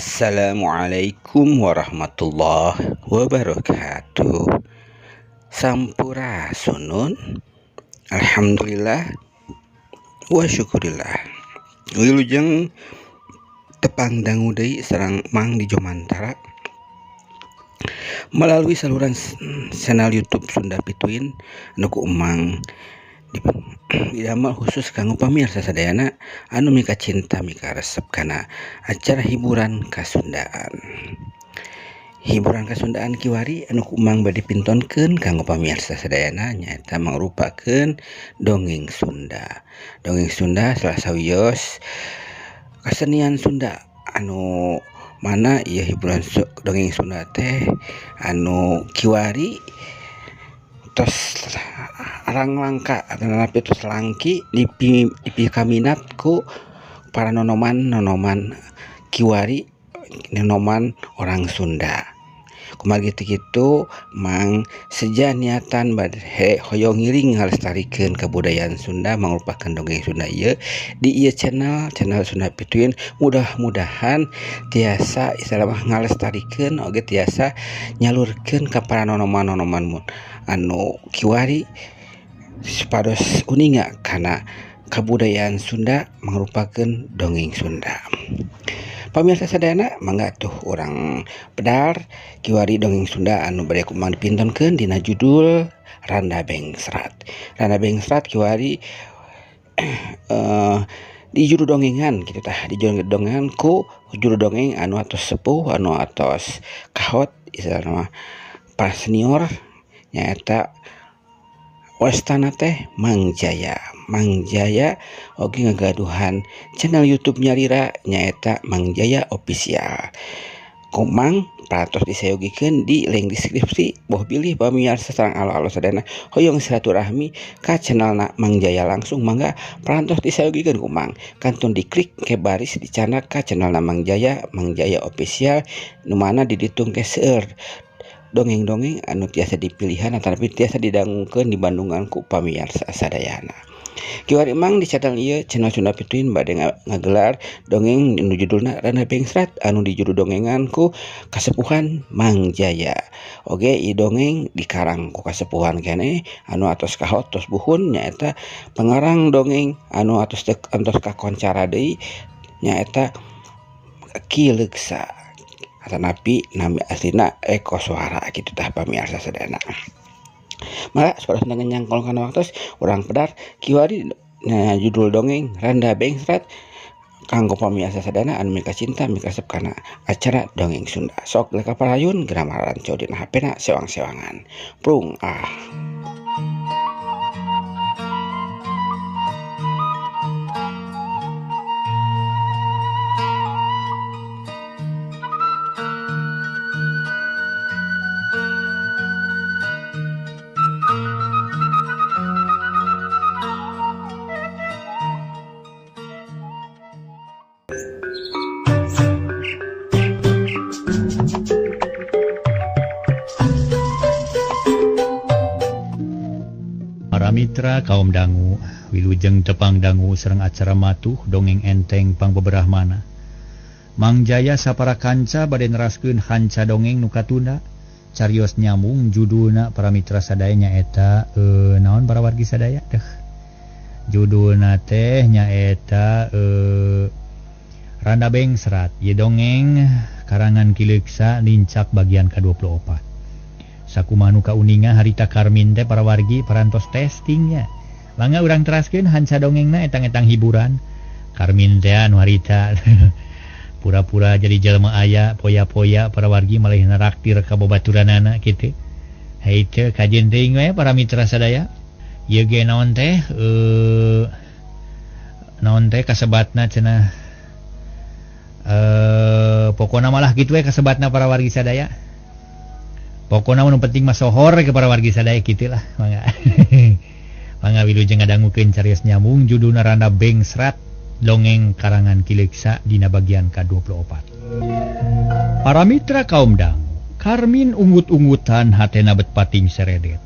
Assalamualaikum warahmatullahi wabarakatuh. Sampurasunun. Alhamdulillah wa syukurillah. Wilujeng tepang dangu deui sareng Mang di Jomantara melalui saluran channel YouTube Sunda Pituin anu ku Emang didamel khusus kanggo pamirsa sadayana anu mika cinta mika resep kana acara hiburan kasundaan. Hiburan kasundaan kiwari anu ku Emang bade pintonkeun kanggo pamirsa sadayana nyaeta mangrupakeun dongeng Sunda. Dongeng Sunda salah sawios kesenian Sunda anu mana ieu hiburan dongeng Sunda teh anu kiwari tos arang langka atanapi tos langki dipikaminat ku para nonoman-nonoman kiwari nonoman orang Sunda. Kumargi teu kitu Mang seja niatan bade hoyong ngiring ngalestarikeun kabudayaan Sunda mangrupakeun dongeng Sunda ieu di ieu channel Sunda Pituin mudah-mudahan tiasa istilah mah ngalestarikeun oge tiasa nyalurkeun ka para nonoman-nonoman anu kiwari supados uninga kana kabudayaan Sunda mangrupakeun dongeng Sunda. Pamirsa sadayana mangga tuh urang pedar kiwari dongeng Sunda anu bade ku Mang dipintonkeun dina judul Randa Bengsrat. Randa Bengsrat kiwari di juru dongengan kitu tah, di juru dongengan ku juru dongeng anu atos sepuh anu atos kahot istilahna mah para senior nyaeta wastana teh Mang Jaya. Mang Jaya oge ngagaduhan channel YouTube nyalira nyaeta Mang Jaya Official. Komang parantos disayogikeun di link deskripsi boh bilih pamirsa sareng alo-alo sadayana hoyong silaturahmi ka channelna Mang Jaya langsung mangga parantos disayogikeun ku Mang. Kantun diklik ke baris dicandak ka channelna Mang Jaya, Mang Jaya Official nu mana di ditu engke seueur dongeng-dongeng anu tiasa dipilihan atanapi tiasa didangukeun dibandungan ku pamirsa sadayana. Kiwari Mang di channel ieu channel Sunda Pituin bade ngagelar dongeng nu judulna Randa Bengsrat anu di juru dongengan ku kasepuhan Mang Jaya. Oge ieu dongeng dikarang ku kasepuhan keneh anu atos kahot tos buhun nyaeta pangarang dongeng anu atos kakoncara deui nyaeta Ki Leuksa atanapi nami aslina Eko Suara kitu tah pamirsa sadayana. Mangga supados teu nyangkol kana waktos urang pedar kiwari judul dongeng Randa Bengsrat kanggo pamirsa sadayana anu mika cinta mika resep kana acara dongeng Sunda. Sok leka parayun geura maranco dina HP-na sewang-sewangan. Prung ah. Para mitra kaum dangu wilujeng tepang dangu sareng acara matuh dongeng enteng pangbeberahmana. Mang Jaya sapara kanca bade neraskeun hanca dongeng nu katunda carios nyambung judulna para mitra sadaya nyaeta naon para wargi sadaya teh judulna teh nyaeta Randa Bengsrat ieu dongeng karangan Ki Leuksa nincak bagian ka-24. Sakumaha nu kauninga harita Karmin teh para wargi parantos testingnya. Mangga urang teraskeun hanca dongengna etang-etang hiburan. Karmin teh anu harita pura-pura jadi jelema aya poya-poya para wargi malih naraktir ka babaturanana kitu. Hei teh kajen teuing we para mitra sadaya. Ieu ge naon teh naon teh kasebatna cenah pokona malah kitu we kasebatna para wargi sadaya. Pokona nu penting mah sohor ke para wargi sadaya kitu lah mangga. Mangga wilujeng ngadangukeun carios nyambung judulna Randa Bengsrat dongeng karangan Ki Leuksa dina bagian ka-24. Para mitra kaum dangu, Karmin ungut-ungutan hatena bet pating seredet.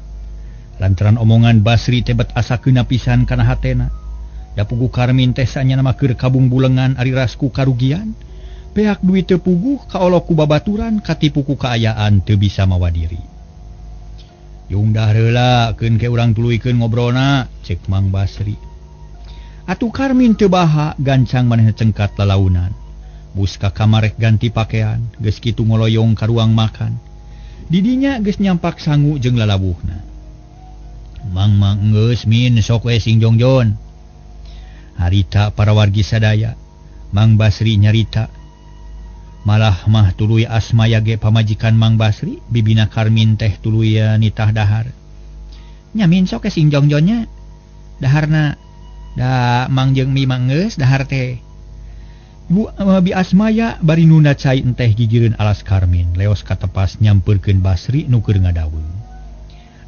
Lantaran omongan Basri teh bet asa keuna pisan kana hatena. Da pugu Karmin teh sanyana mah keur kabung bulengan ari rasku karugian. Peak duit teu puguh kaolok ku babaturan katipu ku kaayaan teu bisa mawa diri. Yung dah heula keun ke urang tuluykeun ngobrolna, cek Mang Basri. Atuh Karmin teu baha gancang manehna cengkat lalaunan. Bus ka kamar rek ganti pakaian, geus kitu ngoloyong ka ruang makan. Didinya geus nyampak sangu jeung lalawuhna. Mang mang geus min sok we sing jongjon. Harita para wargi sadaya, Mang Basri nyarita. Malah mah tuluy Asmaya ge pamajikan Mang Basri, bibina Karmin teh tuluy nitah dahar. Nya min sok sing jongjonnya. Daharna da Mang jeung Mi mah geus dahar teh. Bu Bi Asmaya bari nunda cai enteh gigireun alas Karmin, leos katepas nyampeurkeun Basri nu keur ngadaweung.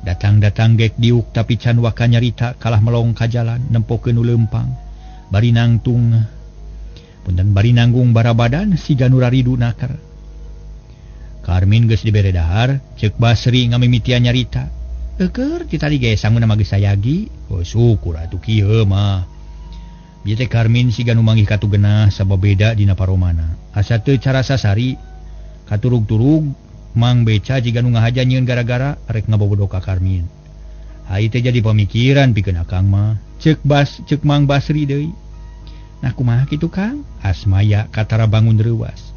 Datang-datang gek diuk tapi can waka nyarita kalah melong ka jalan nempokeun nu leumpang. Bari nangtung punten bari nanggung barabadan siga nu raridu naker. Karmin geus dibere dahar, ceuk Basri ngamimitian nyarita. Eueur ti tadi ge sanguna mah geus sayagi. Oh syukur atuh kieu mah. Bieu teh Karmin siga nu manggih katu genah sabab beda dina paromana. Asa teu carasa sari katurug-turug Mang Beca jiga nu ngahaja nyieun gara-gara rek ngabobodo ka Karmin. Hai teh jadi pamikiran pikeun akang mah. Ceuk Mang Basri deui. Nah kumaha kitu Kang? Asmaya katara bangun reuwas.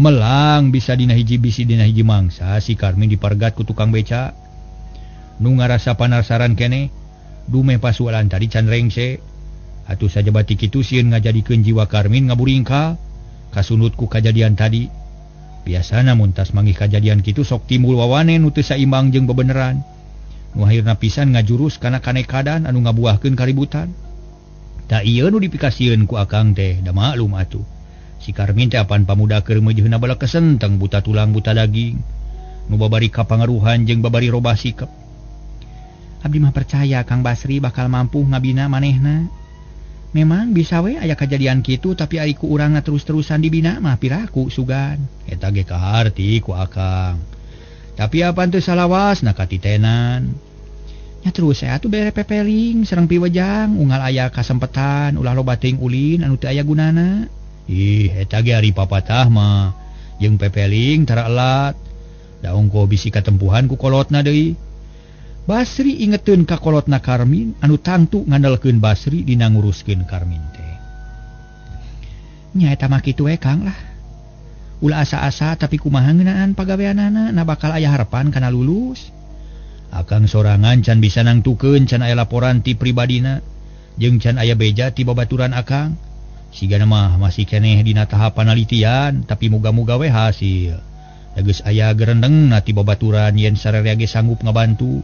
Melang bisa dina hiji bisi dina hiji mangsa si Karmin dipargat ku tukang beca. Nu ngarasa panasaran keneh, dumeh pasualan tadi can rengse. Atuh sajabati kitu sieun ngajadikeun jiwa Karmin ngaburingkal kasunut ku kajadian tadi. Biasana mun tas manggih kajadian kitu sok timbul wawane nu teu saimbang jeung bebeneran. Nu akhirna pisan ngajurus kana kanekadan anu ngabuahkeun kaributan. Da ieu nu dipikasieun ku akang teh, da maklum atuh. Si Karmin teh apan pamuda keur meujeuna bala kesenteng buta tulang buta daging. Nu babari kapangaruhan jeung babari robah sikep. Abdi mah percaya Kang Basri bakal mampu ngabina manehna. Memang bisa we aya kajadian kitu tapi ari ku urangna terus-terusan dibina mah piraku sugan. Eta ge kaharti ku akang. Tapi apan teu salawasna katitenan. Nya terus saya tuh bere pepeling sareng piwejang unggal aya kasempetan ulah loba teuing ulin anu teu aya gunana. Ih eta ge ari papatah mah jeung pepeling tara elat. Da ongko bisi katempuhan ku kolotna deui. Basri ingeteun ka kolotna Karmin anu tangtu ngandalkeun Basri dina nguruskeun Karmin teh. Nya eta mah kitu we Kang lah. Ulah asa-asa tapi kumaha ngeunaan pagaweanana na bakal aya harapan kana lulus. Akang sorangan can bisa nangtukeun can aya laporan ti pribadina jeung can aya beja ti babaturan akang. Sigana mah masih keneh dina tahap panalitian tapi muga-muga we hasil. Da geus aya gerendeng na ti babaturan yen sararea ge sanggup ngabantu.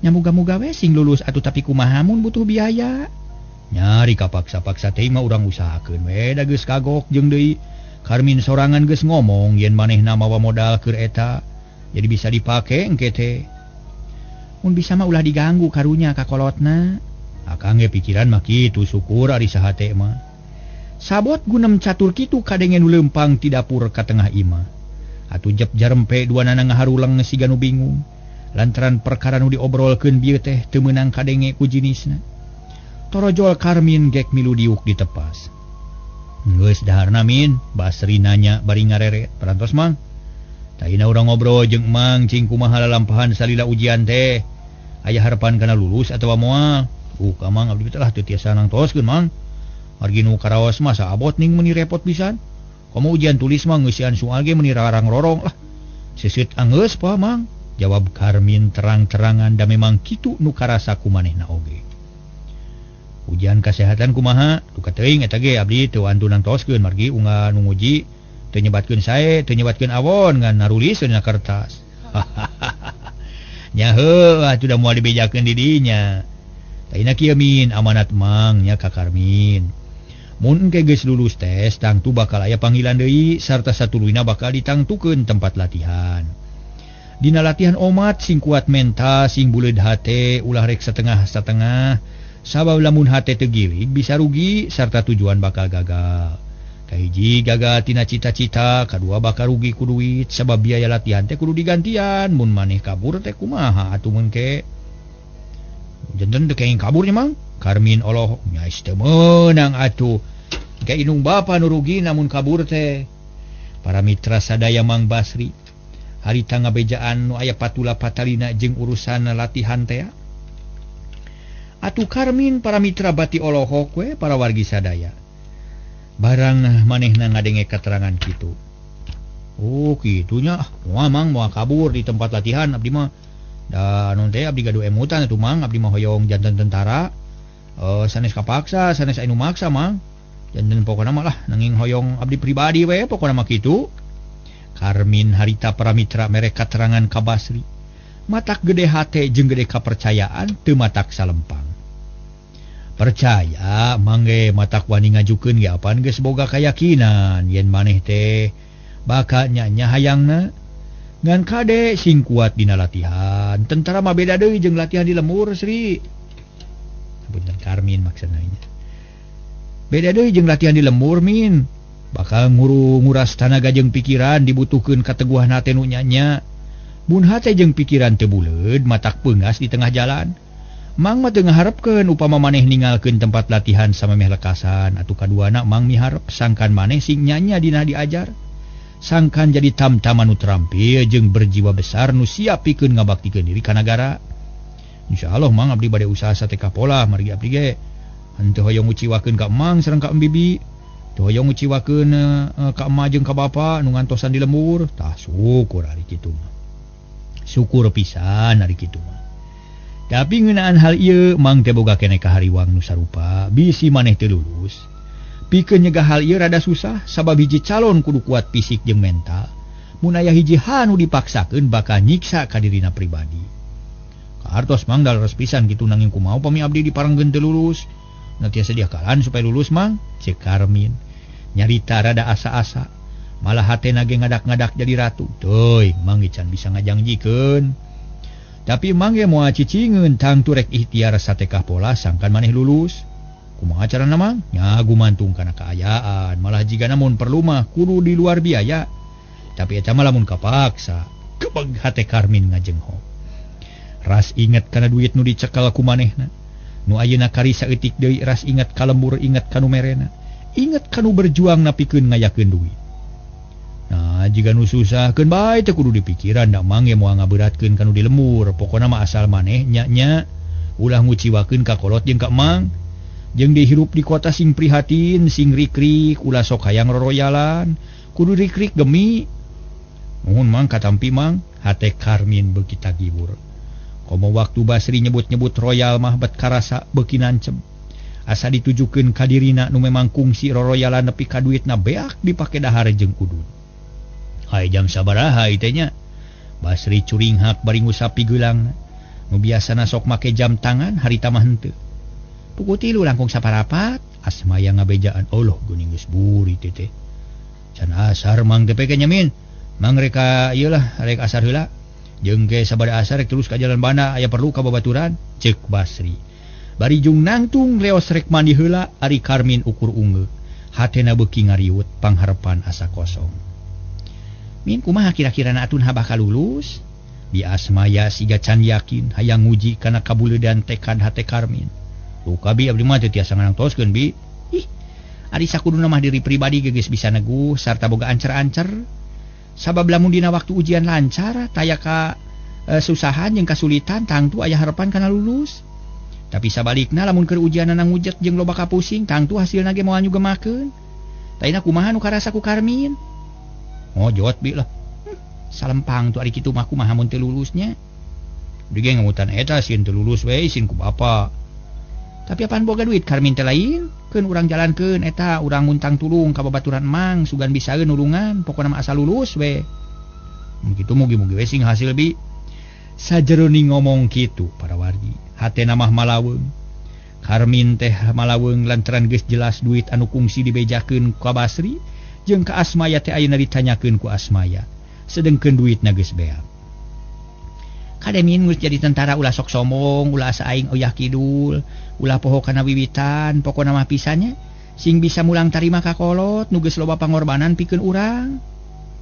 Nya muga-muga we sing lulus atuh tapi kumaha mun butuh biaya. Nyari kapaksa-paksa teh mah urang usahakeun we da geus kagok jeung deui Karmin sorangan geus ngomong yen manehna mawa modal keur eta jadi bisa dipake engke teh. Mun bisa mah ulah diganggu karunya ka kolotna. Akang ge pikiran mah kitu syukur ari sahate mah. Sabot gunem catur kitu kadenge nu leumpang ti dapur ka tengah imah. Atuh jep jarempe duanana ngaharuleng siga nu bingung. Lantaran perkara nu diobrolkeun bieu teh teu meunang kadenge ku jinisna. Torojol Karmin gek milu diuk ditepas. Geus daharna min, Basri nanya bari ngareret. Parantos Mang. Taina urang ngobrol jeung Mang cing kumaha lalampahan salila ujian teh. Aya harapan kana lulus atawa moal? Ka Mang abdi teh lah teu tiasa nangtoskeun Mang. Margi nu karaos mah saabot ning meuni repot pisan. Komo ujian tulis mah ngeusian soal ge meuni rarang-rorong lah. Seuseut anggeus pa Mang. Jawab Karmin terang-terangan da memang kitu nu karasa ku manehna oge. Ujian kesehatan kumaha? Duka teuing eta ge abdi teu antu nangtoskeun margi unggal nu nguji teu nyebatkeun sae, teu nyebatkeun awon ngan narulis dina kertas. Nya heuh atuh da moal dibejakeun di dinya. Taina kieu min amanat Mang nya ka Karmin. Mun engke geus lulus tes tangtu bakal aya panggilan deui sarta satuluyna bakal ditangtukeun tempat latihan. Dina latihan omat sing kuat mental sing buleud hate ulah rek setengah-setengah sabab lamun hate teu gilig bisa rugi sarta tujuan bakal gagal. Kahiji gagal tina cita-cita, kadua bakal rugi ku duit sabab biaya latihan teh kudu digantian mun maneh kabur teh kumaha atuh mun ke. Janten teu kenging kaburnya Mang. Karmin oloh nya teu meunang atuh. Engke indung bapa nu rugi namun kabur teh. Para mitra sadaya Mang Basri harita ngabejaan nu aya patula patalina jeung urusan latihan teh. Atuh Karmin para mitra bati olohok we para wargi sadaya. Barang manehna ngadenge keterangan kitu. Oh kitunya, moal Mang moal kabur di tempat latihan abdi mah. Da non teh abdi gaduh emutan atuh Mang, abdi mah hoyong janten tentara. Sanes kapaksa, sanes anu maksa Mang. Janten pokona mah lah nanging hoyong abdi pribadi we pokona mah kitu. Karmin harita para mitra mere katerangan ka Basri. Matak gede hate jeung gede kapercayaan teu matak salempang. Percaya mangge matak wani ngajukeun ge apan geus boga kayakinan yen maneh teh bakal nya hayangna ngan kade sing kuat dina latihan. Tentara mah beda deui jeung latihan di lembur Sri. Punten Karmin maksudna nya. Beda deui jeung latihan di lembur min. Bakal nguras tanaga jeung pikiran dibutuhkeun kateguhan hate nu nya-nya. Mun hate jeung pikiran teu buleud matak peungas di tengah jalan. Mang mah teu ngaharepkeun upama maneh ningalkeun tempat latihan samemeh lekasan atuh kaduana Mang miharep sangkan maneh sing nya-nya dina diajar. Sangkan jadi tamtama nu terampil jeung berjiwa besar nu siap pikeun ngabaktikeun diri ka nagara. Insyaallah Mang abdi bade usaha sateka pola margi abdi ge henteu hoyong nguciwakeun ka Mang sareng ka Bibi. Teu hoyong nguciwakeun ka emak jeung ka bapa nu ngantosan di lembur. Tah syukur ari kitu mah. Syukur pisan ari kitu mah. Tapi ngeunaan hal ieu Mang teh boga keneh kahariwang nu sarupa bisi maneh teu lulus. Pikeun nyegah hal ieu rada susah sabab hiji calon kudu kuat fisik jeung mental. Mun aya hiji hal nu dipaksakeun bakal nyiksa ka dirina pribadi. Kaartos Mang daleres pisan kitu nanging kumaha upami abdi diparengkeun teu lulus. Na tiasa diakalan supaya lulus Mang, ceuk Karmin. Nyarita rada asa-asa. Malah hatena ge ngadak-ngadak jadi ratu. Teuing Mang can bisa ngajangjikeun. Tapi Mang ge moal cicingeun tangtu rek ikhtiar satekah pola sangkan maneh lulus. Kumaha carana Mang? Nya gumantung kana kaayaan, malah jigana mun perlu mah kudu di luar biaya. Tapi eta mah lamun kapaksa. Kebeg hate Karmin ngajengho. Ras inget kana duit nu dicekal ku manehna. Nu ayeuna kari saeutik deui ras inget ka lembur, inget ka nu merena. Inget ka nu berjuang napikeun ngayakeun duit. Nah, jika nu susahkeun bae teu kudu dipikiran da Mang ge moal ngaberatkeun ka nu di lembur. Pokona mah asal maneh nya-nya ulah nguciwakeun ka kolot jeung ka Mang. Jeung dihirup di kota sing prihatin, sing rikrik, ulah sok hayang roroyalan, kudu rikrik gemi. Nuhun Mang katampi Mang, hate Karmin beuki tagibur. Komo waktu Basri nyebut-nyebut royal mah bet karasa beuki nancem. Asa ditujukeun ka dirina nu memang kungsi roroyalan nepi ka duitna beak dipake dahar jeung udud. Hai jam sabaraha ieu nya? Basri curinghak bari ngusapi geulangna. Nu biasana sok make jam tangan harita mah henteu. Pukul 3 langkung saparapat, Asmaya ngabejaan Allah geuning geus buri teh teh. Can asar Mang teh nya min. Mang rek ka ieu lah, rek asar heula. Jeung ge sabada asar rek terus ka jalan banda aya perlu ka babaturan, ceuk Basri. Bari jung nangtung reos rek mandi heula ari Karmin ukur ungeuk. Hatena beuki ngariut pangharepan asa kosong. Min kumaha kira-kirana atun bakal lulus? Bi Asmaya siga can yakin hayang nguji kana kabuledan tekad hate Karmin. Luka bi abdi mah teu tiasa nganangtoskeun bi. Ih, ari sakuduna mah diri pribadi geus bisa neguh sarta boga ancer-ancer. Sabab lamun dina waktu ujian lancar taya ka susahan jeung kasulitan tangtu aya harapan kana lulus. Tapi sabalikna lamun keur ujianna ngujet jeung loba kapusing tangtu hasilna ge moal nyugemakeun. Taina kumaha nu karasa ku Karmin? Oh jot bi lah. Salempang tu ari kitu mah kumaha mun teu lulusnya. Abdi ge ngamutan eta sieun teu lulus we isin ku bapa. Tapi apaan boga duit Karmin teh lain? Keun urang jalankeun eta urang muntang tulung ka babaturan Mang sugan bisaeun nulungan pokona mah asal lulus we. Mun kitu mugi-mugi we sing hasil bi. Sajeroning ngomong kitu para wargi, hatena mah malaweung. Karmin teh malaweung lantaran geus jelas duit anu kungsi dibejakeun ka Basri jeung ka Asmaya teh ayeuna ditanyakeun ku Asmaya. Sedengkeun duitna geus beak. Kade min geus jadi tentara ulah sok sombong, ulah asa aing oyah kidul, ulah poho kana wiwitan, pokona mah pisannya sing bisa mulang tarima ka kolot nu geus loba pangorbanan pikeun urang.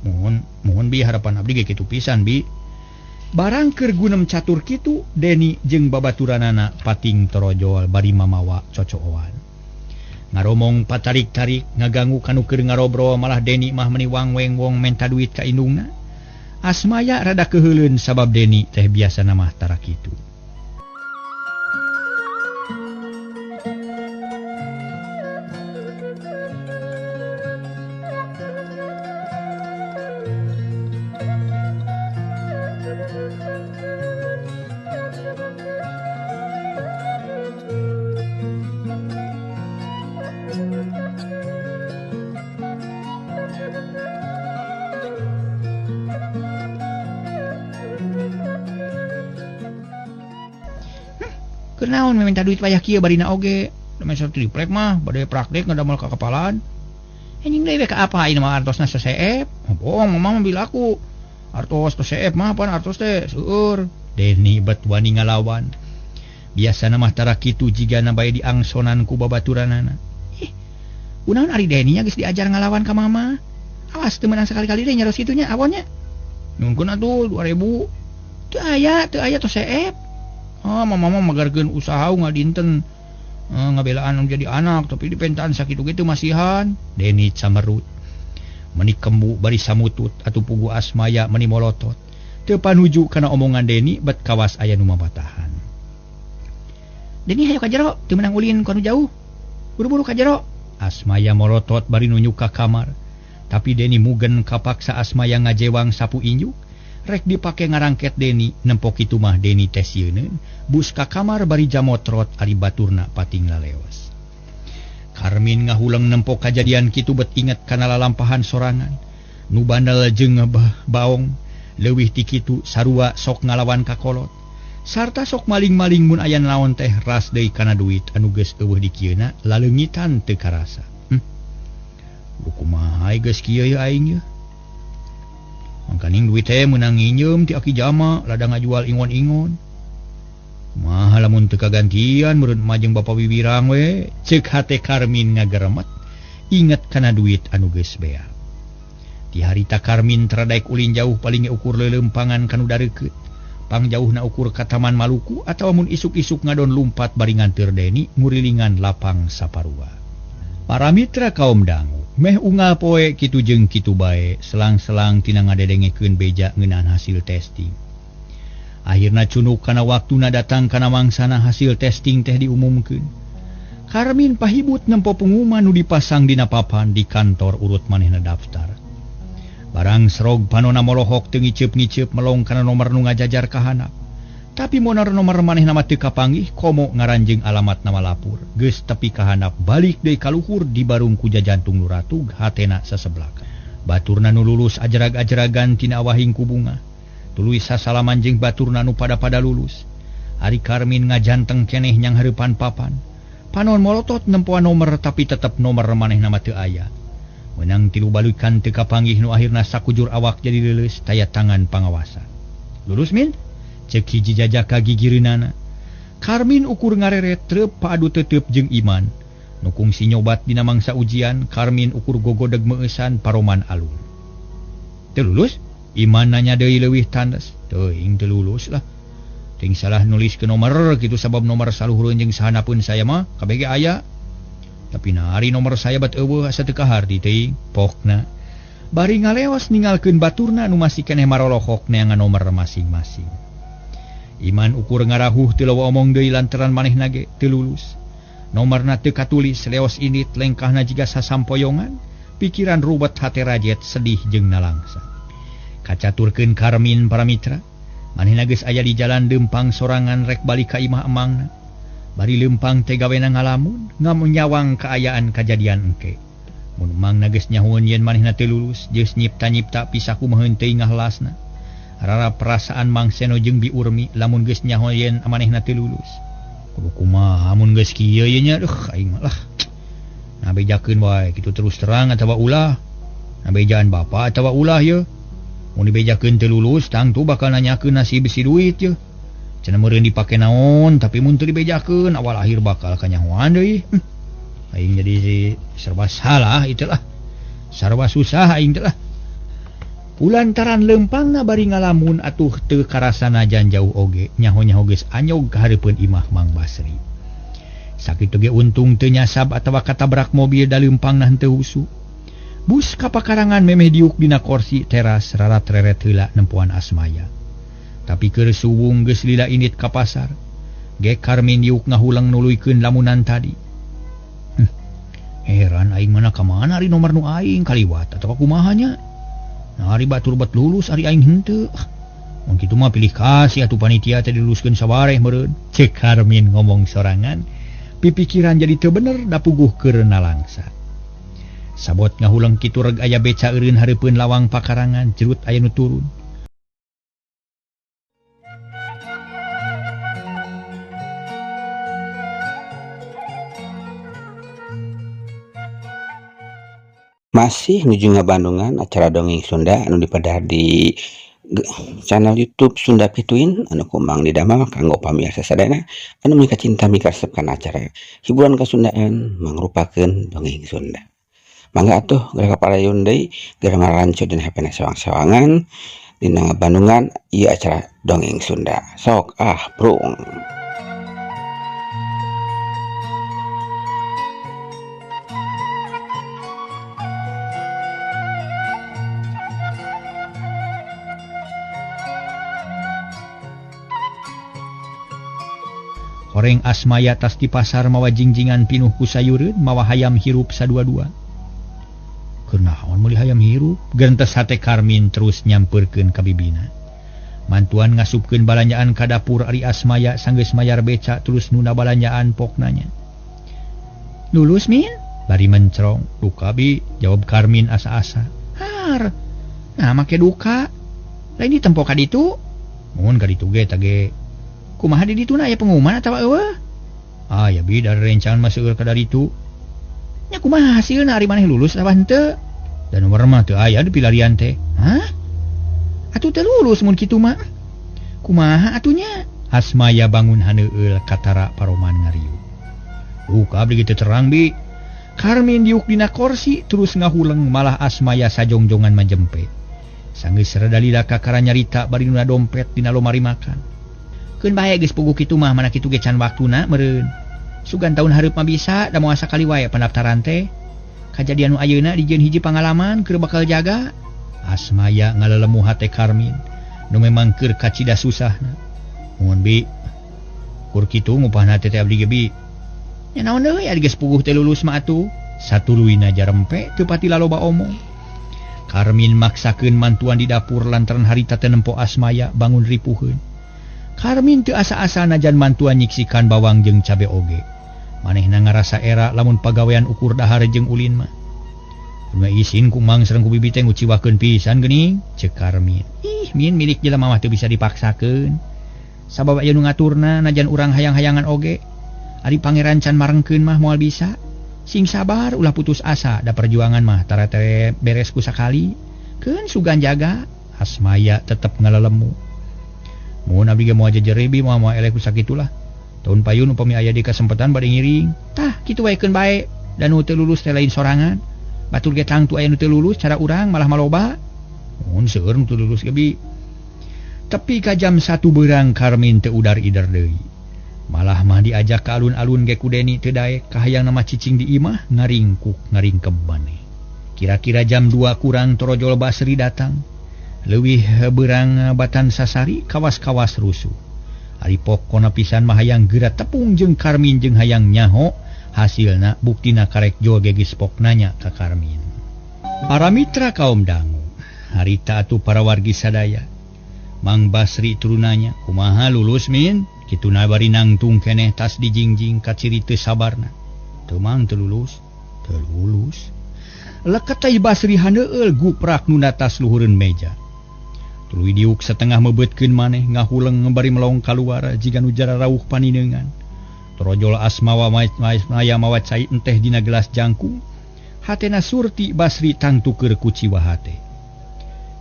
Mohon mohon bi harapan abdi ge kitu pisan bi. Barang keur gunem catur kitu Deni jeung babaturanana pating torojol bari mamawa cocooan. Ngaromong patarik-tarik ngaganggu kanu keur ngarobrol malah Deni mah meni wang-weng wong menta duit ka indungna. Asmaya rada keuheuleun sabab Deni teh biasana mah tara kitu. Kunaon minta duit payah kieu barina oge. Da triplek mah bade praktek ngadamel ka kepalaan. Anjing deui ka apa ieu mah artosna seseep. Bohong mama mah bilaku. Artos seseep mah pan artos teh seueur. Deni bet wani ngalawan. Biasana mah tara kitu jigana bae diangsonan ku babaturanana. Ih. Kunaon ari Deni nya geus diajar ngalawan ka mama. Awas teu meunang sakali-kali deui nyaros kitu nya awonnya. Nyungkeun atuh 2000. Teu aya tos seep. Ah, mama mah magarkeun usaha ngadinten ngabelaan jadi anak tapi dipentaan sakitu kitu masihan. Deni camerut. Meni kembu bari samutut atuh pugu Asmaya meni molotot. Teu panuju kana omongan Deni bet kawas aya nu mapatahan. Deni hayo ka jero, teu meunang ulin ka nu jauh. Buru-buru ka jero. Asmaya molotot bari nunjuk ka kamar. Tapi Deni mugen kapaksa Asmaya ngajewang sapu injuk. Rek dipake ngarangket Deni nempok kitu mah Deni teh sieuneun bus ka kamar bari jamotrot ari baturna pating laleos. Karmin ngahuleng nempok kajadian kitu bet inget kana lalampahan sorangan nu bandal jeung baong leuwih ti kitu sarua sok ngalawan ka kolot sarta sok maling-maling mun aya naon teh ras deui kana duit anu geus eueuh dikieuna laleungitan teu karasa. Kumaha geus kieu ye aing ye. Mangkaning duit teh meunang nginjem ti aki jama lada ngajual ingon-ingon. Kumaha lamun teu kagantian meureun mah jeung bapa wiwirang we, ceuk hate Karmin ngageremet inget kana duit anu geus beak. Ti harita Karmin teradaek ulin jauh paling ukur leuleumpangan kanu dareukeut. Pangjauhna ukur ka Taman Maluku atawa mun isuk-isuk ngadon lumpat bari nganteur Deni ngurilingan lapang saparua. Para mitra kaum dangu meh unggal poe kitu jeung kitu bae selang-selang tina ngadedengekeun beja ngeunaan hasil testing. Akhirna cunuk kana waktuna datang kana mangsana hasil testing teh diumumkeun. Karmin pahibut nempo pengumuman nu dipasang dina papan di kantor urut manehna daftar. Barang serog panona molohok teu ngiceup-ngiceup melong kana nomor nu ngajajar ka handap. Tapi monar nomor manehna mah teu kapanggih komo ngaranjing alamat nama lapur. Geus tepi ka handap balik deui ka luhur di barung ku jajantung nu ratug hatena saseblak. Baturna nu lulus ajerag-ajeragan tina awahing ku bunga. Tuluy sasalaman jeung baturna nu pada-pada lulus. Ari Karmin ngajanteng keneh nyang hareupan papan. Panon molotot nempoan nomor tapi tetep nomor manehna mah teu aya. Menang tilu balukan teu kapanggih nu akhirna sakujur awak jadi leuleus taya tangan pangawasan. Lulus Min? Cek hiji jajaka gigireunana. Karmin ukur ngareret treup paadu teteup jeung Iman. Nu kungsi nyobat dina mangsa ujian, Karmin ukur gogodeg meueusan paroman alun. Teu lulus? Iman nanya deui leuwih tandes. Teuing teu lulus lah. Ting salah nulis ke nomor kitu sabab nomor saluhureun jeung sahanapeun saya mah kabeh ge aya. Tapi nari nomor saya bat eueuh asa teu kaharti teuing pokna. Bari ngaleos ninggalkeun baturna nu masih keneh marolohok neangan nomor masing-masing. Iman ukur ngarahuh teu lawa omong deui lantaran manehna ge teu lulus. Nomorna teu katulis leos indit lengkahna jiga sasampoyongan, pikiran rubet hate rajet sedih jeung nalangsa. Kacaturkeun Karmin para mitra, manehna geus aya di jalan leumpang sorangan rek balik ka imah emangna. Bari leumpang teh gawena ngalamun, ngamunyawang kaayaan kajadian engke. Mun emangna geus nyahueun yen manehna teu lulus, geus nyipta-nyipta pisaku mah henteu ngahlasna. Rara perasaan Mang Seno jeung Bi Urmi lamun geus nyaho yen manehna teu lulus. Kudu kumaha mun geus kieu ye nya, duh aing mah lah. Nah bejakeun wae kitu terus terang atawa ulah. Nah bejaan bapa atawa ulah ye. Mun dibejakeun teu lulus tangtu bakal nanyakeun nasib si duit ye. Cenah meureun dipake naon tapi mun teu dibejakeun awal akhir bakal kanyahoan deui. Aing jadi serba salah itulah. Sarwa susah aing teh lah. Kulantaran lempangna bari ngalamun atuh teu karasana jan jauh oge nyaho-nyaho geus anyog ka hareupeun imah Mang Basri. Sakitu ge untung teu nyasab atawa katabrak mobil da leumpangna henteu husu. Bus ka pakarangan memeh diuk dina korsi teras rarat-reret heula nempoan Asmaya. Tapi keur suwung geus lila indit ka pasar. Ge Karmin diuk ngahuleng nuluykeun lamunan tadi. Heran aing mana ka mana ari nomor nu aing kaliwat atawa kumaha nya. Nah, ari batur bet lulus ari aing henteu. Mun kitu mah pilih kasih atuh panitia teh diluluskeun sawareh meureun. Cek Karmin ngomong sorangan. Pipikiran jadi teu bener da puguh keur nalangsa. Sabot ngahuleng kitu reg aya beca eureun hareupeun lawang pakarangan jerut aya nu turun. Masih nuju ngabandungan acara dongeng Sunda anu dipadar di channel YouTube Sunda Pituin anu kumang didamel kanggo pamirsa sadayana anu mika cinta mikaresep kana acara hiburan kasundaan mangrupakeun dongeng Sunda. Mangga atuh geura kaparayun deui geura ngaranco dina HP na sewang-sewangan dina ngabandungan ieu acara dongeng Sunda. Sok ah prung. Horeng Asmaya tas di pasar mawa jingjingan pinuh ku sayureun mawa hayam hirup sadua-dua. Keur naon meuli hayam hirup? Gentes hate Karmin terus nyampeurkeun ka bibina. Mantuan ngasupkeun balanjaan ka dapur ari Asmaya sanggeus mayar beca terus nuna balanjaan poknanya. Lulus Min? Bari mencrong. Duka bi, jawab Karmin asa-asa. Har. Nah make duka. Lain ditempo ka ditu. Mun ka ditu ge tage. Kumaha di ditu na aya pengumuman atawa eueuh? Ah ya bi, dari rencangan masuk ka daritu. Nya kumaha hasilna ari maneh lulus atawa henteu? Dan nomor mah teu aya di pilarian teh. Hah? Atuh teu lulus mun kitu mah. Kumaha atunya? Asmaya bangun haneueul katara paroman ngariung. Duka abdi teu terang bi. Karmin diuk dina korsi terus ngahuleng malah Asmaya sajongjongan majempe. Sanggeus rada lila kakara nyarita bari nuna dompet dina lomari makan. Keun bae geus puguh kitu mah mana kitu ge can waktuna meureun. Sugan taun hareup mah bisa da moal sakali wae pendaftaran teh. Kajadian nu ayeuna dijieun hiji pangalaman keur bakal jaga. Asmaya ngalelemu hate Karmin nu memang keur kacida susahna. Mun bi kur kitu ngupahna teh abdi ge bi. Nya naon deui ari geus puguh teh lulus mah atuh. Satuluyna jarempe teu pati laloba omong. Karmin maksakeun mantuan di dapur lantaran harita teh nempo Asmaya bangun ripuheun. Karmin teu asa-asa najan mantuan nyiksikan bawang jeung cabe oge. Manehna ngarasa era lamun pagawean ukur dahar jeung ulin mah. Kumaha isin ku mang sareng ku bibi teh nguciwakeun pisan geuning, ceuk Karmin. Ih, min milik jelema mah teu bisa dipaksakeun. Sabab aya nu ngaturna najan urang hayang-hayangan oge. Ari pangeran can marengkeun mah moal bisa. Sing sabar ulah putus asa da perjuangan mah tara teh beres ku sakali. Keun sugan jaga. Asmaya tetep ngalelemu. Mun abdi ge moal jejerebi moal moal eleh ku sakitulah. Tahun payun upami aya di kasempatan bade ngiring. Tah kitu wae keun bae. Da nu teu lulus teh lain sorangan. Batur ge tangtu aya nu teu lulus cara urang malah maloba. Mun seueur nu teu lulus ge bi. Tepi ka jam 1 beurang Karmin teu udar-ider deui. Malah mah diajak ka alun-alun ge ku Deni teu daek kahayang nama cicing di imah ngaringkuk ngaringkeb maneh. Kira-kira jam 2 kurang Torojol Basri datang. Leuwih beurang batan sasari kawas-kawas rusuh. Ari pokona pisan mah hayang geura tepung jeung Karmin jeung hayang nyaho hasilna buktina karek jol ge geus pok nanya ka Karmin. Para mitra kaum dangu, harita atuh para wargi sadaya. Mang Basri turunanya, kumaha lulus Min? Kituna bari nangtung keneh tas dijingjing kaciri teu sabarna. Teu mang teu lulus, teu lulus. Leketay Basri haneueul guprak nu tas luhureun meja. Tuluy diuk setengah mebetkeun maneh ngahuleng bari melong kaluar jiga nu jararauh panineungan. Torojol Asmawa maya mawa cai enteh dina gelas jangkung. Hatena Surti Basri tangtu keur kuciwa hate.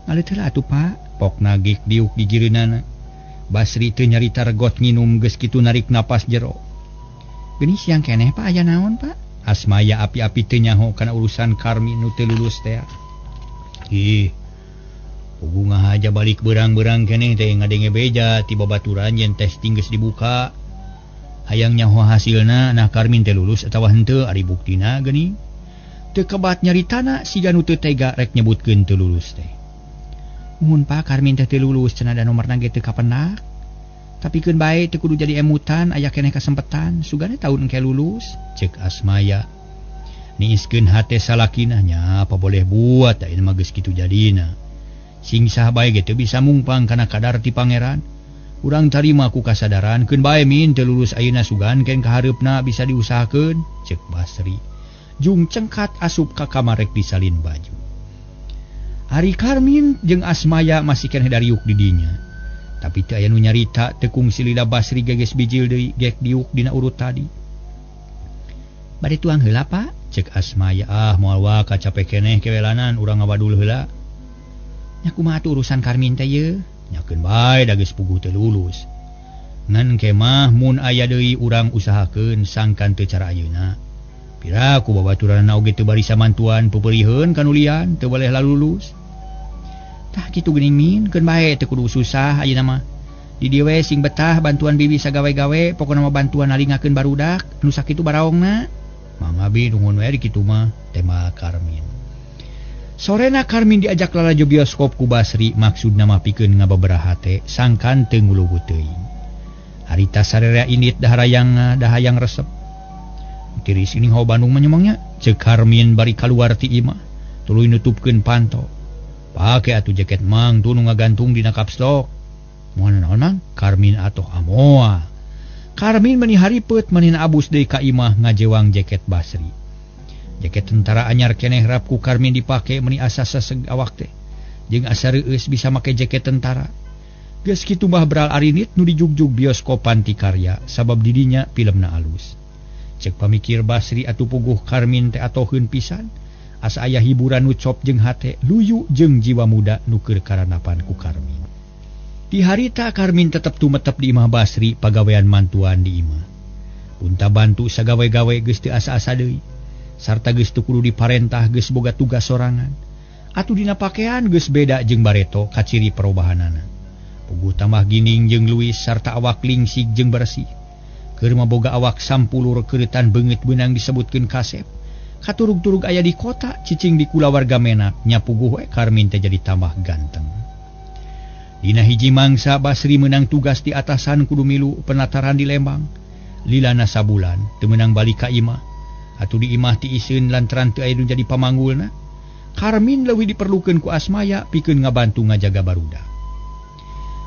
Ngaleut heula atuh Pak, pokna gik diuk di jireunana. Basri teu nyarita regot nginum geus kitu narik napas jero. Geuning siang keneh Pak aya naon Pak? Asmaya api-api teu nyaho kana urusan Karmin nu teu lulus teh. Ih, puguh ngahaja balik berang-berang keneh teh ngadenge beja ti babaturan yen testing geus dibuka. Hayang nyaho hasilna nah Karmin teh lulus atawa henteu ari buktina geuning. Teu kebat nyaritana siga nu teu tega rek nyebutkeun teu lulus teh. Mun Pak Karmin teh teu lulus cenah da nomorna ge teu kapenak. Tapi keun bae teu kudu jadi emutan aya keneh kasempetan sugane taun engke lulus cek Asmaya. Niiskeun hate salakina nya apa boleh buat ayeuna mah geus kitu jadina. Sing saha bae ge teu bisa mungpang kana kadar ti pangeran. Urang tarima ku kasadaran keun bae min teu lulus ayeuna sugan ken kahareupna bisa diusahakeun cek Basri. Jung cengkat asup ka kamar rek disalin baju. Ari Karmin jeung Asmaya masih keneh dariuk di dinya. Tapi teu aya nu nyarita teu kungsi lila Basri geges bijil deui gek diuk dina urut tadi. Bade tuang heula Pak? Cek Asmaya, ah moal wa kacape keneh kewelanan urang ngawadul heula. Nya kumaha atuh urusan Karmin teh yeuh? Nyakeun bae da geus puguh teu lulus. Ngan engke mah mun aya deui urang usahakeun sangkan teu cara ayeuna. Pira ku babaturanna oge teu barisa mantuan peupeuriheun kanulian teu boleh lalulus. Tah kitu geuning min, keun bae teu kudu susah ayeuna mah. Di dieu we sing betah bantuan bibi sagawe-gawe, pokona mah bantuan nalingakeun barudak nu sakitu baraongna. Mangga bi nuhun we di kitu mah tema Karmin. Sorena Karmin diajak lalajo bioskop ku Basri maksudna mah pikeun ngababaraha hate sangkan teu ngulugu teuing. Harita sararea indit dahayang resep. Tiris ini hawa Bandung mah nyomongnya cek Karmin bari kaluar ti imah tuluy nutupkeun panto. Pake atuh jaket mang tuh nu ngagantung dina kapstok. Moal naon mang? Karmin atuh amoa. Karmin meni haripet manehna abus deui ka imah ngajewang jaket Basri. Jaket tentara anyar keneh rap ku Karmin dipake meni asa seseg awak teh. Jeung asa reueus bisa make jaket tentara. Geus kitu mah beral arinit nu dijugjug bioskop Panti Karya sabab didinya filmna alus. Cek pamikir Basri atuh puguh Karmin teh atoheun pisan. Asa aya hiburan nu cop jeung hate luyu jeung jiwa muda nu keur karanapan ku Karmin. Di harita Karmin tetep tumetep di imah Basri pagawean mantuan di imah. Punta bantu sagawe-gawe geus teu asa-asa deui. Sarta geus teu kudu diparentah geus boga tugas sorangan. Atuh dina pakean geus beda jeung bareto kaciri perubahanana. Puguh tambah gining jeung luwis sarta awak lingsig jeung bersih. Keur mah boga awak sampulur keureutan beungeut beunang disebutkeun kasep. Katurug-turug aya di kota cicing di kulawarga menak nya puguh we Karmin teh jadi tambah ganteng. Dina hiji mangsa Basri menang tugas di atasan kudu milu penataran di Lembang. Lilana sabulan teu meunang balik ka imah. Atuh di imah ti iseun lantaran teu aya nu jadi pamanggulna. Karmin leuwih diperlukeun ku Asmaya pikeun ngabantu ngajaga barudak.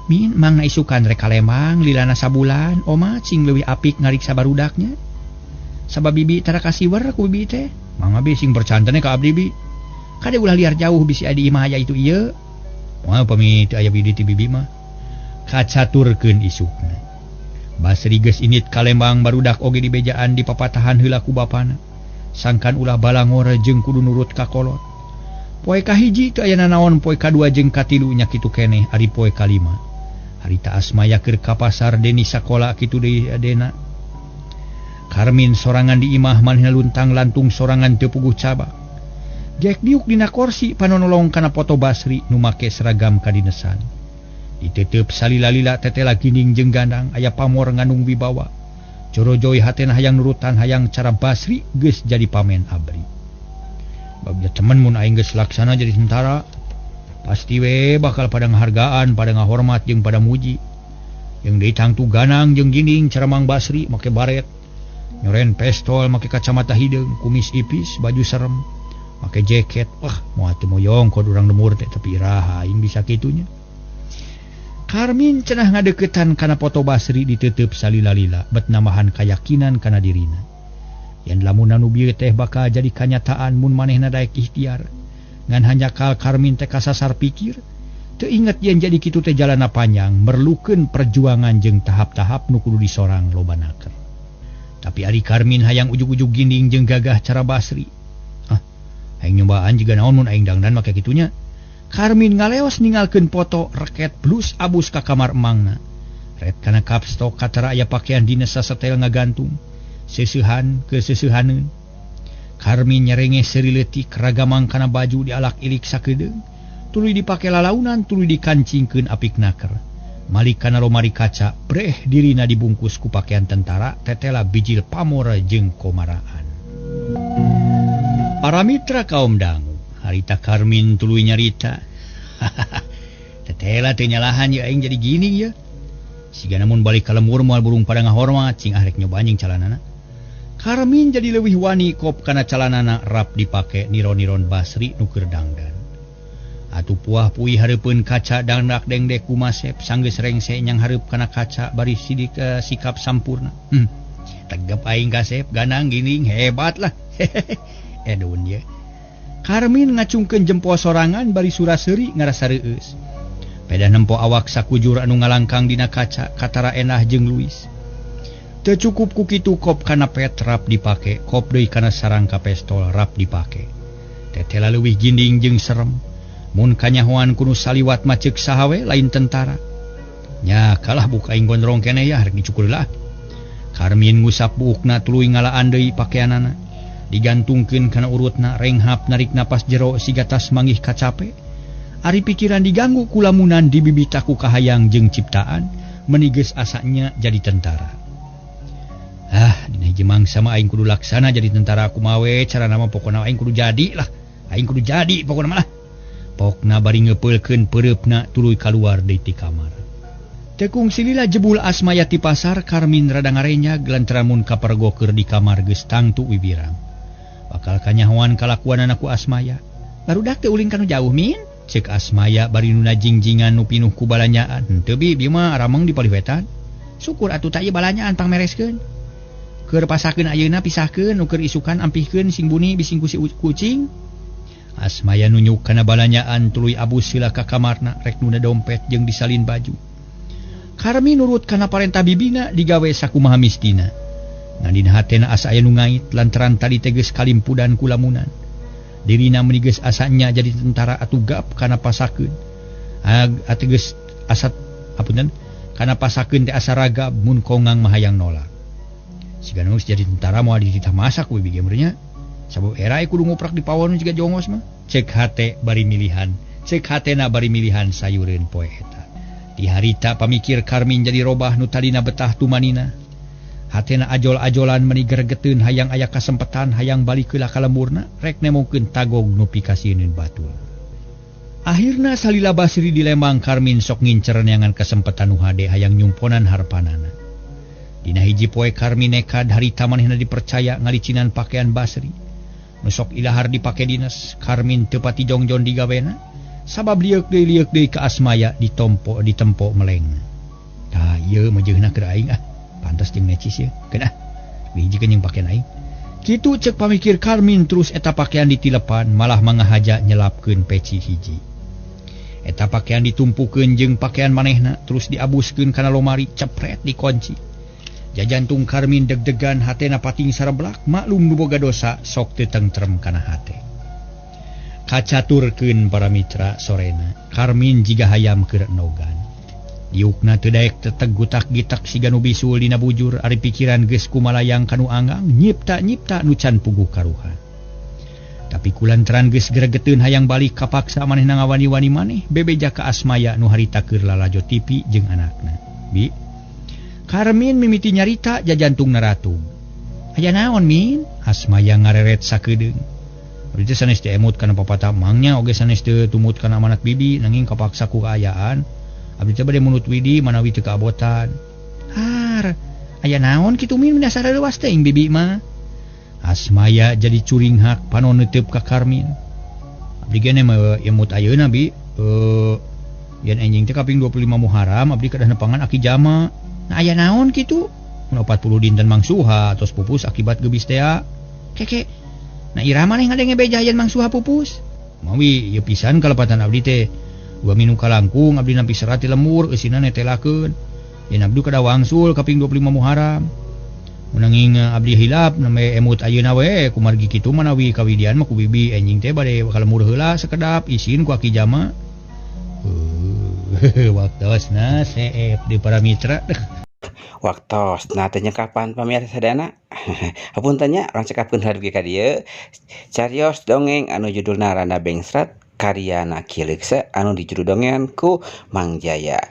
Min mangna isukan rek ka Lembang lilana sabulan oma cing leuwih apik ngariksa barudaknya. Sabab bibi tara kasiwer ku bibi teh. Mangga bi sing percantene ka abdi bi. Kade ulah liar jauh bisi aya di imah aya itu ieu. Moal pami teu aya bidi ti bibi mah. Kacaturkeun isukna. Basri geus indit ka Lembang barudak oge dibejaan di papatahan heula ku bapana. Sangkan ulah balangor jeung kudu nurut ka kolot. Poe kahiji teu aya nanaon poe kadua jeung katilu nya kitu keneh ari poe kalima. Harita Asmaya keur ka pasar Deni sakola kitu deui adena. Karmin sorangan di imah manehna luntang lantung sorangan teu puguh cabak. Gek diuk dina korsi panonolong kana foto Basri nu make seragam kadinesan. Ditetep salila-lila tetela gining jeung gandang aya pamor ngandung wibawa. Corojoy hatena hayang nurutan hayang cara Basri geus jadi pamen abri. Bagja temen mun aing geus laksana jadi tentara pasti we bakal pada ngahargaan, pada ngahormat jeung pada muji. Jeung deui tangtu ganang jeung gining cara Mang Basri make baret. Nyoren pestol make kacamata hideung, kumis ipis, baju serem, make jaket. Wah, moal teu moyong kod urang lemur teh tapi iraha aing bisa kitunya. Karmin cenah ngadeukeutan kana foto Basri ditutup salila-lila bet nambahan kayakinan kana dirina. Yen lamun anu bieu teh bakal jadi kanyataan mun manehna daek ikhtiar. Ngan hanjakal Karmin teh kasasar pikir, teu inget yen jadi kitu teh jalana panjang, merlukeun perjuangan jeung tahap-tahap nu kudu disorang loba naker. Tapi ari Karmin hayang ujug-ujug ginding jeung gagah cara Basri. Ah, aing nyobaan jiga naon mun aing dangdan make kitunya. Karmin ngaleos ninggalkeun foto reket blus abus ka kamar emangna. Ret kana kapstok katara aya pakaian dinas sasetel ngagantung. Seuseuhan keuseuhaneun. Karmin nyerenge seuri leutik ragamang kana baju dialak-ilik sakedeung. Tuluy dipake lalaunan tuluy dikancingkeun apik naker. Malik kana lomari kaca breh dirina dibungkus ku pakaian tentara tetela bijil pamor jeung komaraan. Para mitra kaum dangu harita Karmin tuluy nyarita. Tetela teu nyalahan ya aing jadi gini ya. Siga namun balik ka lemur moal burung pada ngahormat cing ah rek nyoba anjing calanana. Karmin jadi leuwih wani kop kana calanana rap dipake niron-niron Basri nu keur dangdan. Atuh puah puih hareupeun kaca dangdak dengdek ku Masep sanggeus rengse nyang hareup kana kaca bari sidik sikap sampurna. Tegep aing kasep ganang gining hebat lah. Edun ye. Karmin ngacungkeun jempol sorangan bari sura-seuri ngarasa reueus. Peda nempo awak sakujur anu ngalangkang dina kaca katara enah jeung Luis. Teu cukup ku kitu kop kana pet rap dipake, kop deui kana sarangka pestol rap dipake. Tetela leuwih ginding jeung serem. Mun kanyahoan kuno saliwat macek sahawe lain tentara. Nya kalah buka aing gondrong keneh ya rek dicukur lah. Karmin ngusap buukna tuluy ngalaan deui pakeanana. Digantungkeun kana urutna renghap narik napas jero siga tas manggih kacape. Ari pikiran diganggu ku lamunan dibibitaku kahayang jeung ciptaan menigeus asanya jadi tentara. Ah, dina hiji mangsa mah aing kudu laksana jadi tentara kumawe carana mah pokona aing kudu jadi lah. Aing kudu jadi pokona mah lah. Pokna bari ngepeulkeun peureupna tuluy kaluar deui ti kamar. Tekung silila jebul Asmaya ti pasar Karmin rada ngarenyag lantaran mun kapergoker di kamar geus tangtu wibirang. Bakal kanyahoan kalakuanana ku Asmaya. Barudak teu ulin kanu jauh min? Cek Asmaya bari nu najingjingan nu pinuh ku balanyaan. Henteu bi, bieu mah rameng di paliwetan. Syukur atuh ta ieu balanyaan pangmereskeun. Keur pasakeun ayeuna pisahkeun nu keur isukan ampihkeun sing buni bising ku si kucing. Asmaya nunyuk kana balanyaan tuluy abus sila ka kamarna rek nuna dompet jeung disalin baju. Karmi nurut kana parentah bibina digawe sakumaha mistina. Ngan dina hatena asa aya nu ngait lantaran tadi teh geus kalimpudan ku lamunan. Dirina meuni geus asanya jadi tentara atuh gap kana pasakeun. Ateges asa apunten kana pasakeun teh asa ragab mun kongang mah hayang nolak. Siga nu jadi tentara moal dititah masak we bieu meureun nya. Sabab era kudu nguprak di pawon juga jongos mah. Cek hate bari milihan, cek hatena bari milihan sayureun poe eta. Di harita pamikir Karmin jadi robah nu tadina betah tumanina. Hatena ajol-ajolan meni gregeteun hayang aya kasempetan hayang balik heula ka lemurna rek nemongkeun tagog nu pikasieun batur. Akhirna salila Basri di Lembang Karmin sok ngincer neangan kasempetan nu hade hayang nyumponan harpanana. Dina hiji poe Karmin nekad harita manehna dipercaya ngalicinan pakaian Basri. Nusok ilahar dipake dinas, Karmin teu pati jongjon digawena, sabab lieuk deui ka Asmaya ditompo ditempo meleng. Tah ieu meujeunna keur aing ah, pantas jeung necis ieu. Keun ah, hijikeun jeung pakaian aing. Kitu cek pamikir Karmin terus eta pakaian ditilepan malah mangahaja nyelapkeun peci hiji. Eta pakaian ditumpukeun jeung pakaian manehna terus diabuskeun kana lomari cepret dikunci. Jajantung Karmin deg-degan hatena pating sareblak maklum nu boga dosa sok teu tentrem kana hate. Kacaturkeun para mitra sorena Karmin jiga hayam keur nogan. Diukna teu daek teteg gutak-gitak siga nu bisul dina bujur ari pikiran geus kumalayang kanu anggang nyipta-nyipta nu can puguh karuhan. Tapi kulantaran geus gregeteun hayang balik kapaksa manehna ngawani-wani maneh bebeja ka Asmaya nu harita keur lalajo TV jeung anakna. Bi Karmin mimiti nyarita jajantung naratung. Aya naon min? Asmaya ngareret sakedeung. Abdi teh sanes teu emut kana papatah mangnya oge sanes teu tumut kana amanat bibi nanging kapaksa ku kaayaan. Abdi teh bade munut widi manawi teu kaabotan. Har, aya naon kitu min dasar leuwas teh ing bibi mah. Asmaya jadi curinghak panon neuteub ka Karmin. Abdi ge mah emut ayeuna bi. Yen enjing teh kaping 25 Muharram abdi kedah nepangan aki jama. Nah, aya naon kitu? Mun 40 dinten mangsuha tos pupus akibat gebis tea. Keke. Nah iraha maneh ngadenge beja yen mangsuha pupus? Mawi ieu pisan kalepatan abdi teh. Dua minu kalangkung abdi nampi serat ti lemur eusina netelakeun. Yen abdi kada wangsul kaping 25 Muharram. Nanging abdi hilap name emut ayeuna we kumargi kitu manawi kawidian mah ku bibi enjing teh bade ka lemur heula sekedap isin ku aki jama. Waktosna seep di para mitra. Waktosna teh nya kapan pamirsa sadayana? Hapunten nya urang cekapkeun heula dugi ka dieu. Carios dongeng anu judulna Randa Bengsrat karyana Ki Leuksa anu dijuru dongengan ku Mang Jaya.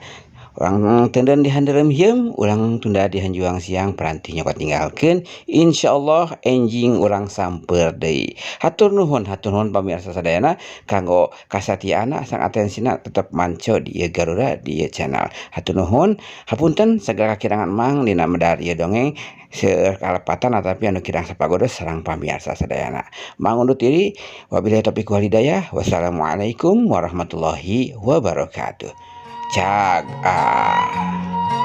Urang tenden di handelem hiem, urang tunda di hanjuang siang peranti nyokot ninggalkeun. Insyaallah enjing urang samper deui. Hatur nuhun pamirsa sadayana kanggo kasatiaanna sang atensina tetep manco di ieu Garuda di ieu channel. Hatur nuhun, hapunten sagala kakirangan Mang dina medar ieu dongeng seueur kalepatan atapi anu kirang sapagodos sareng pamirsa sadayana. Mang undur diri, wabillahi taufiq wal hidayah. Wassalamualaikum warahmatullahi wabarakatuh. Cag ah.